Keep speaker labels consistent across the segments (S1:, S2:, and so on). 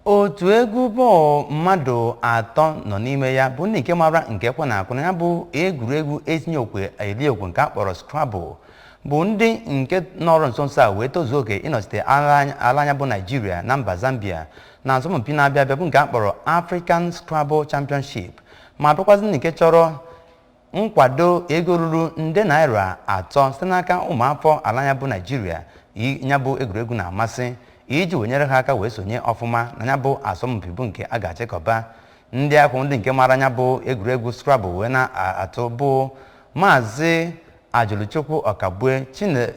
S1: Otu egwu bọọlụ mmadụ atọ nọ n'ime ya bụ ndị nke mara nke ekwe na-akụ na ya bụ egwuregwu etinye okwe eri okwe nke a kpọrọ Scrabble, bụ ndị nke nọrọ nso nso a wee tozuo oke ịnọchite ala anya bụ Naijiria na mba Zambia na asọmpi na-abịa abịa bụ nke a kpọrọ African Scrabble Championship, ma bụrụkwazị ndị nke chọrọ nkwado ego ruru nde naira 3 site n'aka ụmụafọ ala anya bụ Naijiria ya bụ egwuregwu na-amasị iji wee nyere ha aka wee sonye ọfụma na ya bụ asọmpi bụ nke a ga-achịkọba. Ndị ahụ ndị nke mara ya bụ egwuregwu Scrabble wee na-atụ bụ Maazị Ajuluchukwu Ọkagbue,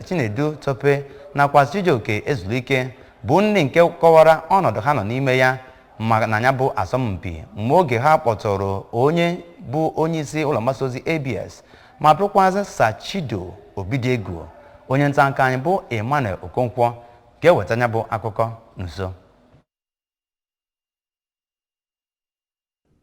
S1: Chinedu Tope nakwa Chijioke Ezulike, bụ ndị nke kọwara ọnọdụ ha nọ n'ime ya ma na ya bụ asọmpi mgbe oge ha kpọtụrụ onye bụ onye isi ụlọ mgbasa ozi ABS, ma bụrụkwazị Sachido Obidiegwu. Onye nta akụkọ anyị bụ Emmanuel Okonkwo ga-eweta ya bụ akụkọ nso.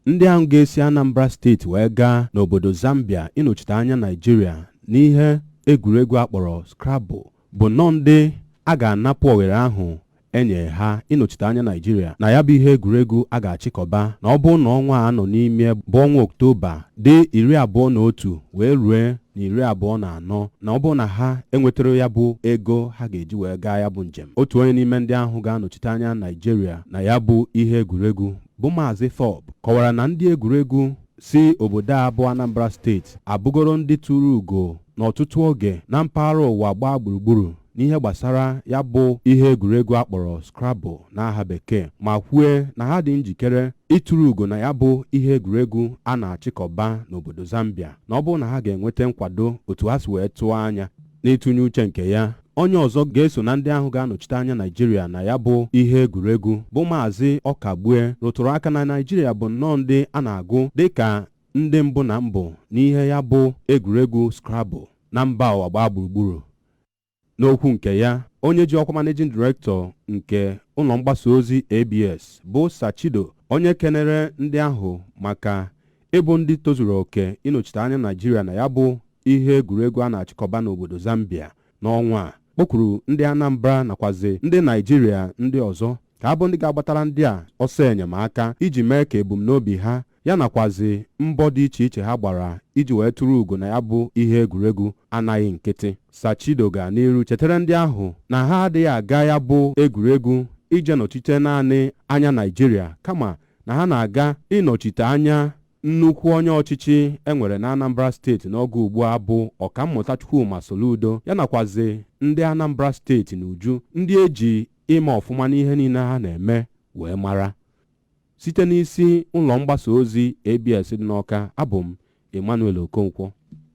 S2: Ndị ahụ ga-esi Anambra Steeti wee gaa n'obodo Zambia ịnọchite anya Naijiria n'ihe egwuregwu akpọrọ Scrabble bụ nnọọ ndị a ga-anapụ oghere ahụ enye ha ịnọchite anya Naijiria na ya bụ ihe egwuregwu a ga-achịkọba na ọ bụ na ọnwa a nọ n'ime bụ ọnwa Ọktoba dị 21 wee rue na 24, na ọ bụ na ha enwetara ya bụ ego ha ga-eji wee gaa ya bụ njem. Otu onye n'ime ndị ahụ ga-anọchite anya Naijiria na ya bụ ihe egwuregwu bụ Maazị Thorpe kọwara na ndị egwuregwu si obodo a bụ Anambra Steeti abụgoro ndị tụrụ ugo n'ọtụtụ oge na mpaghara ụwa gbaa gburugburu n'ihe gbasara ya bụ ihe egwuregwu akpọrọ Scrabble n'aha bekee, ma kwue na ha dị njikere ịtụrụ ugo na ya bụ ihe egwuregwu a na-achịkọba n'obodo Zambia, na ọ bụrụ na ha ga-enweta nkwado otu ha si wee tụọ anya. N'ịtụnye uche nke ya, onye ọzọ ga-eso na ndị ahụ ga-anọchite anya Naijiria na ya bụ ihe egwuregwu bụ Maazị Ọkagbue rụtụrụ aka na Naijiria bụ nnọọ ndị a na-agụ dịka ndị mbụ na mbụ n'ihe ya bụ egwuregwu Scrabble na mba ụwa gbaa gburugburu. N'okwu nke ya, onye ji ọkwa managing director nke ụlọ mgbasa ozi ABS bụ Sachido, onye kenere ndị ahụ maka ịbụ ndị tozuru oke ịnọchite anya Naijiria na ya bụ ihe egwuregwu a na-achịkọba n'obodo Zambia n'ọnwa a, kpọkwuru ndị Anambra nakwazi ndị Naijiria ndị ọzọ ka abụ ndị ga-agbatara ndị a ọsọ enyemaka iji mee ka ebumnobi ha ya nakwazi mbọ dị iche iche ha gbara iji wee tụrụ ugo na ya bụ ihe egwuregwu anaghị nkịtị. Sachido gaa n'iru chetara ndị ahụ na ha adịghị aga ya bụ egwuregwu ije nọchite naanị anya Naijiria, kama na ha na-aga ịnọchite anya nnukwu onye ọchịchị enwere na Anambra Steeti n'oge ugbu a bụ Ọkammụta Chukwuma Soludo, ya nakwazi ndị Anambra Steeti n'uju, ndị eji ime ọfụma n'ihe niile ha na-eme wee mara. Site n'isi ụlọ mgbasa ozi ABS dị n'Ọka, abụ m Emmanuel Okonkwo.